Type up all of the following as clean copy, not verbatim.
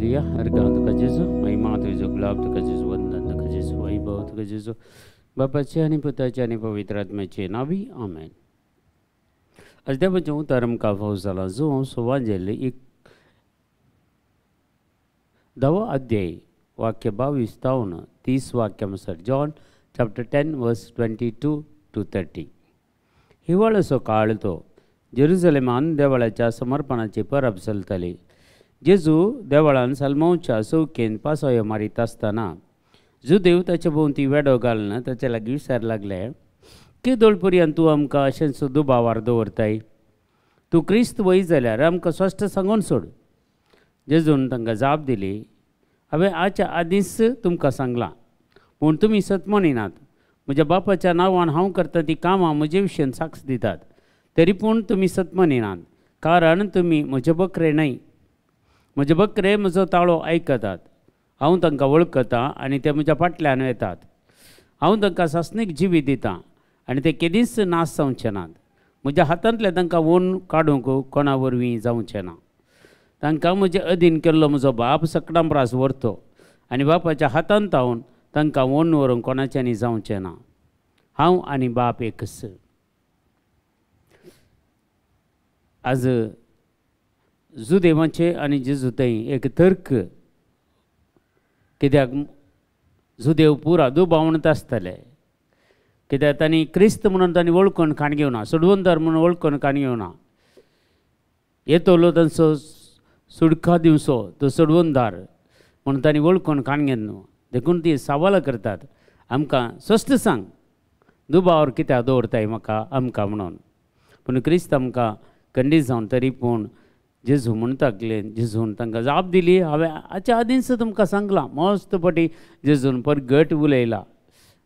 Hallelujah. हर गांव तुका जेजू, महिमा तुजो, गुलाब तुका जेजू, वंदन तुका जेजू, वैभव तुका जेजू, बापाचे आनी पुताचे आनी पवित्र आत्म्याचे नावी आमेन। आज देवाचें उतर आमकां फावो जालां जो सुवांजेल एक धावो अध्याय वाक्य 22 तावन 30 वाक्यानुसार जॉन चॅप्टर 10 वर्स 22 to 30। हिवाळ्याचो काळ तो जेरुजलेमान देवळाच्या समर्पणाची परब चलताली। जेजू देवळान सलमावच्या चौकेन पासयो मारीत आसतना जुदेव ताचे भोंवती वेडो घालून ताचे लागीं विचार लागले, केदोळ पर्यंत तूं आमकां अशेंच दुबावार दवरताय? तूं क्रिस्त वय जाल्यार आमकां स्पश्ट सांगून सोड। जेजून तांकां जाप दिली, हांवें आजच्या आदींच तुमकां सांगलां, पूण तुमी सत म्हणिनात। म्हज्या बापाच्या नांवान हांव करता ती कामां म्हजे विशयन साक्ष दितात, तरी पूण तुमी सत म्हणिनात, कारण तुमी म्हजे बकरे न्हय। म्हजे बकरे म्हजो ताळो आयकतात, हांव तांकां वळखतां आनी ते म्हज्या फाटल्यान येतात। हांव तांकां सासणीक जिवीत दितां आनी ते केदींच नाश जावचे नात। म्हज्या हातांतले तांकां वोन काडूंक कोणा वरवीं जावचें ना। तांकां म्हजे अधीन केल्लो म्हजो बाप सकडां प्रास व्हरतो आनी बापाच्या हातांत हांव तांकां वोन व्हरूंक कोणाच्यांनी जावचें ना। हांव आनी बाप एकच। आज जुदेवाचे आनी जेजू थंय एक तर्क, कित्याक जुदेव पुरा दुबावणत आसतले, कित्याक तांणी क्रिस्त म्हणून तांणी वळखून खाण घेवना, सोडवणदार म्हणून वळखून खाण घेवना। येतलो तांचो सुडका दिवचो तो सोडवणदार म्हणून तांणी वळखून खाण घेवन, देखून ती सवालां करतात, आमकां स्पश्ट सांग, दुबावर कित्याक दवरताय म्हाका आमकां म्हणून। पूण क्रिस्त आमकां खंडीत जावन तरी पूण जेजू म्हणटाकले, जेजून तांकां जाप दिली, हांवें हाच्या आदींच तुमकां सांगलां। मस्त पटी जेजून परगट उलयला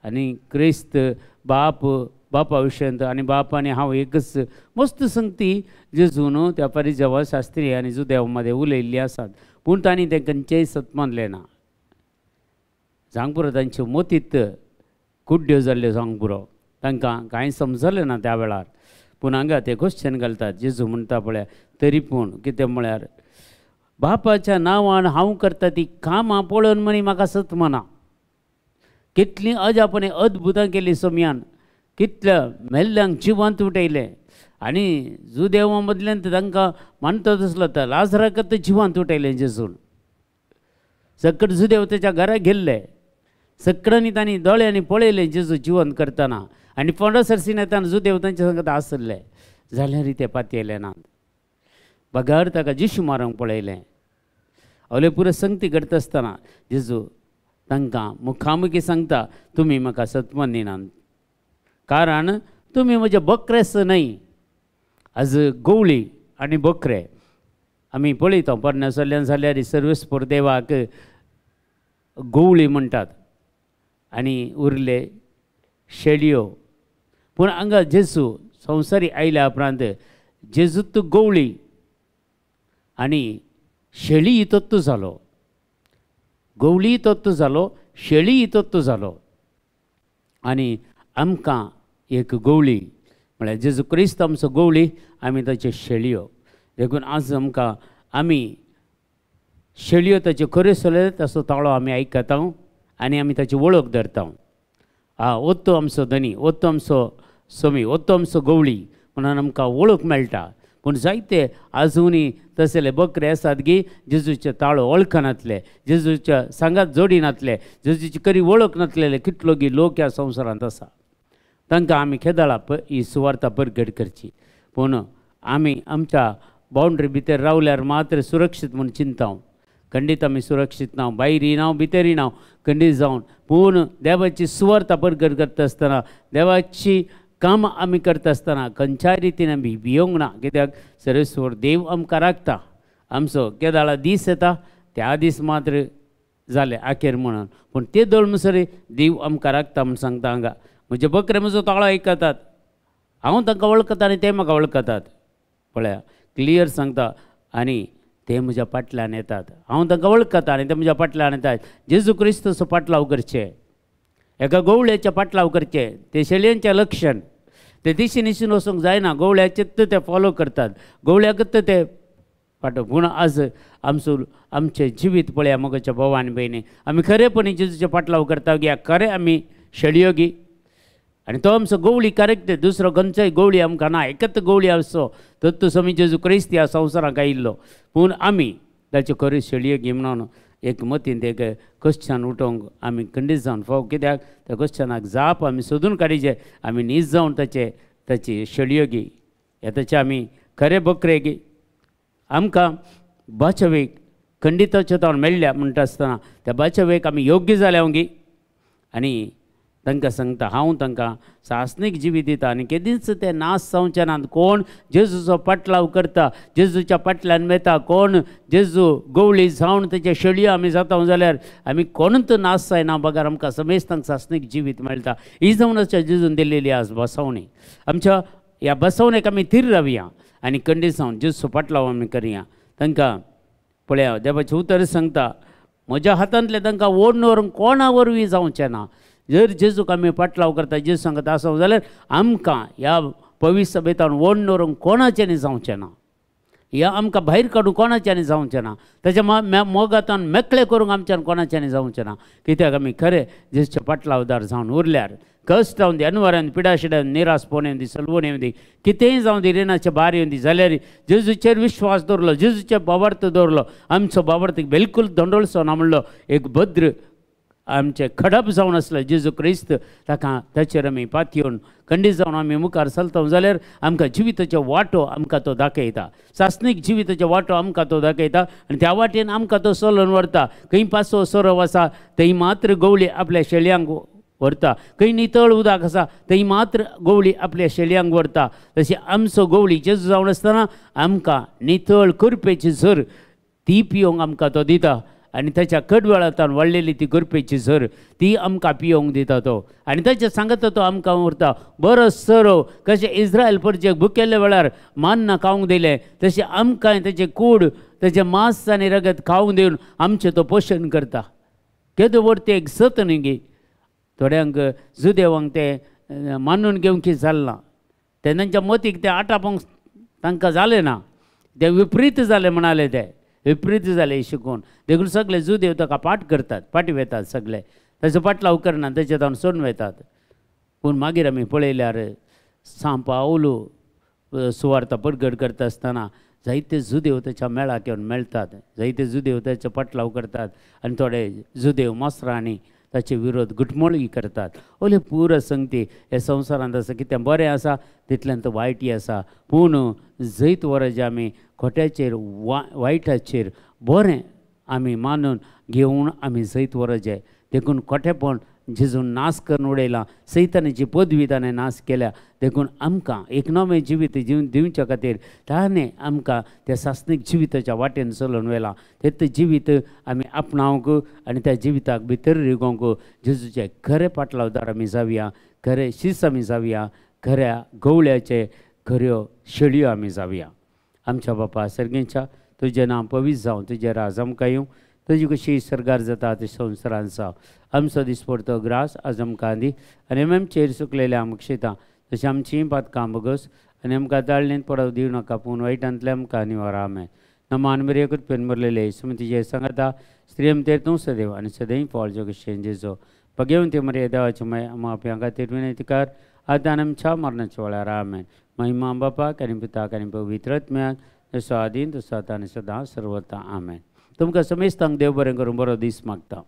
आनी क्रिस्त बाप बापा विशयांत आनी बाप आनी हांव एकच मस्त संगती जेजून त्या परिजवा शास्त्री आनी जुदेव मदें उलयल्ली आसात, पूण तांणी तें खंयचेय सत मानलें ना। सांग पुरो तांच्यो मोतीत कुड्ड्यो जाल्ल्यो, सांग पुरो तांकां कांय समजलें ना त्या वेळार। पूण हांगा ते क्वेश्चन घालतात, जेजू म्हणटा पळय, तरी पूण कितें म्हळ्यार बापाच्या नांवान हांव करता ती कामां पळोवन म्हणी म्हाका सत म्हणा। कितलीं अजापणे अद्भुतां केलीं सोमयान, कितल्या मेल्ल्यांक जिवंत उठयलें आनी जुदेवा मदल्यान तांकां मानता तसलो तर लाजराकच जिवंत उठयलें जेजून। सकट जुदेव ताच्या घरा गेल्ले, सकडांनी तांणी दोळ्यांनी पळयलें जेजू जिवंत करतना आनी फोंडा सरसीन येताना जुदेव तांच्या संगत आसले, जाल्यार ते पातयेले नात, बगार ताका जिशू मारूंक पळयलें। अवले पुरो संगती करता आसतना जेजू तांकां मुखामुखी सांगता, तुमी म्हाका सत मानिनात, कारण तुमी म्हजे बकरेच न्हय। आज गवळी आनी बकरे आमी पळयता, पोरण्या चल्यान जाल्यार सर्वेस्पर देवाक गवळी म्हणटात आनी उरले शेळयो। पूण हांगा जेजू संवसारी आयल्या उपरांत जेजूत गवळी आनी शेळी तत्व जालो, गवळी तत्व जालो, शेळी तत्व जालो आनी आमकां एक गवळी म्हळ्यार जेजू क्रिस्त आमचो गवळी, आमी ताच्यो शेळयो। देखून आज आमकां आमी शेळयो ताच्यो खऱ्यो चलयतात ताचो ताळो आमी आयकता आनी आमी ताची वळख धरता। आ ओत्तो आमचो धनी, ओत्तो आमचो सोमी, ओत्तो आमचो गवळी म्हणून आमकां वळख मेळटा। पूण जायते आजुनूय तसले बकरे आसात की जेजूचे ताळो वळखनातले, जेजूच्या सांगात जोडी नातले, जेजूची खरी वळख नातलेले कितलो गी लोक ह्या संवसारांत आसा। तांकां आमी खेदाळा ही सुवार्ता परगट करची, पूण आमी आमच्या बावंड्री भितर रावल्यार मात्र सुरक्षीत म्हूण चिंता। खंडीत आमी सुरक्षीत ना, भायरय ना भितरय ना, खंडीत जावन। पूण देवाची सुवार्ता परगट करता आसतना, देवाची कामां आमी करता आसतना खंयच्याय रितीन आमी भियोंक ना, कित्याक सर्वेस्पर देव आमकां राखता। आमचो केदाळा दीस येता त्या दीस मात्र जाले आखेर म्हणून, पूण ते दोळ म्हणसर देव आमकां राखता म्हूण सांगता हांगा। म्हजे बकरे म्हजो ताळो आयकतात, हांव तांकां वळखता आनी ते म्हाका वळखतात। पळया क्लियर सांगता, आनी ते म्हज्या फाटल्यान येतात, हांव तांकां वळखता आनी ते म्हज्या फाटल्यान येतात। जेजू क्रिस्तचो पाटलाव करचे, एका गवळ्याच्या पाटलाव करचे, ते शेळयांचें लक्षण, ते दिशेन दिशेन वचूंक जायना, गवळ्याचेच ते फॉलो करतात, गवळ्याकच ते फाटो. पूण आज आमचो आमचें जिवीत पळया मोगाच्या भाव आनी भयणी, आमी खरेपणी जेजूचे पाटलाव करता गी, खरें आमी शेळयो गी, आनी तो आमचो गवळी करेक्ट, दुसरो खंयचोय गवळी आमकां ना, एकच गवळी आसचो तत्तू समी जेजू क्रिस्त ह्या संवसाराक आयिल्लो. पूण आमी ताच्यो खऱ्यो शेळयो गी म्हणून एक मतींत एक क्वेश्चन उठोवंक आमी खंडीत जावन फाव, कित्याक त्या क्वेश्चनाक जाप आमी सोदून काडीचे, आमी नीज जावन ताचे ताची शेळयो गी, ह्या ताचे आमी खरे बकरे गी. आमकां बाचवेक खंडिताच्यो तावन मेळ्ळ्या म्हणटा आसतना त्या बाचवेक आमी योग्य जाल्या गी. आनी तांकां सांगता हांव तांकां सासणीक जिवीत दिता आनी केदींच ते नाश जावचे नात. कोण जेजूचो पाटलाव करता, जेजूच्या पाटल्यान वेता, कोण जेजू गवळी जावन तेचे शेळयो आमी जाता जाल्यार आमी कोणूच नाश जायना, बगर आमकां समेस्तांक सासणीक जिवीत मेळटा. ही जावन आसा जेजून दिल्लेली आज बसवणी. आमच्या ह्या बसवणेक आमी थीर रावया आनी खंडीत जावन जेजूचो पाटलाव आमी करया. तांकां पळया देवाचें उतर सांगता, म्हज्या हातांतलें तांकां ओडून व्हरूंक कोणा वरवीं जावचें ना. जर जेजूक आमी पाटलाव करता, जेजू सांगता आसा जाल्यार आमकां ह्या पवित्र सभेंतान ओडून व्हरूंक कोणाच्यानी जावचें ना, ह्या आमकां भायर काडूंक कोणाच्यानी जावचें ना, ताच्या मोगांतान मेकळें करूंक आमच्यान कोणाच्यानी जावचें ना. कित्याक आमी खरें जेजूच्या पाटलावदार जावन उरल्यार कश्ट जावन दी, अनवरान पिडाशिडान, निराशपण येवं दी, सलवण येवं दी, कितेंय जावं दी, रिणाचे भार येवं दी, जाल्यार जेजूचेर विश्वास दवरलो, जेजूचेर बाबार्थ दवरलो, आमचो बाबार्थ बिलकूल दोंडोळचो ना म्हणलो एक भद्र आमचें खडप जावन आसलें जेजू क्रिस्त, ताका ताचेर आमी पातयेवन खंडीत जावन आमी मुखार चलता जाल्यार आमकां जिविताचो वांटो आमकां तो दाखयता, सासणीक जिविताचो वांटो आमकां तो दाखयता आनी त्या वाटेन आमकां तो चलोवन व्हरता. खंय पासो सोरोव आसा थंय मात्र गवळी आपल्या शेळयांक व्हरता, खंय नितळ उदक आसा थंय मात्र गवळी आपल्या शेळयांक व्हरता. तशी आमचो गवळी जेजू जावन आसतना आमकां नितळ करपेची झर ती पिवंक आमकां तो दिता आनी ताच्या कडवेळांतल्यान वाडलेली ती करपेची झर ती आमकां पिवंक दिता तो. आनी ताच्या सांगता तो आमकां व्हरता बरो सरव, कशें इस्रायल परजेक भुकेल्ल्या वेळार मान्ना खावंक दिलें तशें आमकां ताचें कूड ताचें मांस आनी रगत खावंक दिवन आमचें तो पोशण करता. केदो व्हड तें एक सत न्ही गी, थोड्यांक जुदेवांक तें मानून घेवंक जालें ना, तें तांच्या मतीक तें आटापोंक तांकां जालें ना, तें विपरीत जालें म्हणाले, ते विपरीत जालें शिकून. देखून सगळे जुदेव ताका पाठ करतात, फाटी वेतात सगळे, ताचो पाटलाव करना, ताचे तावन सोडून वेतात. पूण मागीर आमी पळयल्यार सांव पावलू सुवार्ता परगट करता आसतना जायते जुदेव ताच्या मेळाक येवन मेळटात, जायते जुदेव ताचो पाटलाव करतात आनी थोडे जुदेव मास्त्रांनी ताचे विरोध घुटमळी करतात. ओले पुरो संगती ह्या संवसारांत आसा, कितें बरें आसा तितल्यान तो वायटय आसा. पूण जैत वरजें आमी खोट्याचेर वायटाचेर बरें आमी मानून घेवन आमी जैत वरजें. देखून खोटेपण जेजून नाश करून उडयलां, सैतानाची पदवी ताणें नाश केल्या. देखून आमकां एक नवें जिवीत दिवच्या खातीर ताणें आमकां त्या सासणीक जिविताच्या वाटेन चलोवन व्हेलां. तें जिवीत आमी आपणावंक आनी त्या जिविताक भितर रिगोवंक जेजूचे खरे पाटलावदार आमी जावया, खरे शीस आमी जावया, खऱ्या गवळ्याचे खऱ्यो शेळयो आमी जावया. आमच्या बापा सर्गेंच्या, तुजें नांव पवित्र जावं, तुजें राज आमकां येवं, तुजी कशी सरगार जाता तशें संवसारांत जावं. आमचो दिसपडतो ग्रास आज आमकां दी आनी आमचेर सुकलेल्या आमकां शितां तशें आमचीं पातकां बगस आनी आमकां ताळणेंत पडोवंक दिवं नाका, पूण वायटांतलें आमकां निवारा. आमेन. नमान मरिये कृपेन भरलेले, सुमतीचे सांगाता, स्त्रियम तेर तूं सदैव आनी सदैव फळ जोगशेन जेजो भगेवन ते मरिये देवाचे मय आमकां खातीर विनंती कर आतां आमच्या मरणाच्या वेळार. आमेन. महिमा बापाक आनी पुताक आनी पवित्र आत्म्याक, जसो आदीन तसो आतां आनी सदां सर्वता. आमेन. तुमकां समेस्तांक देव बरें करूं, बरो दीस मागता.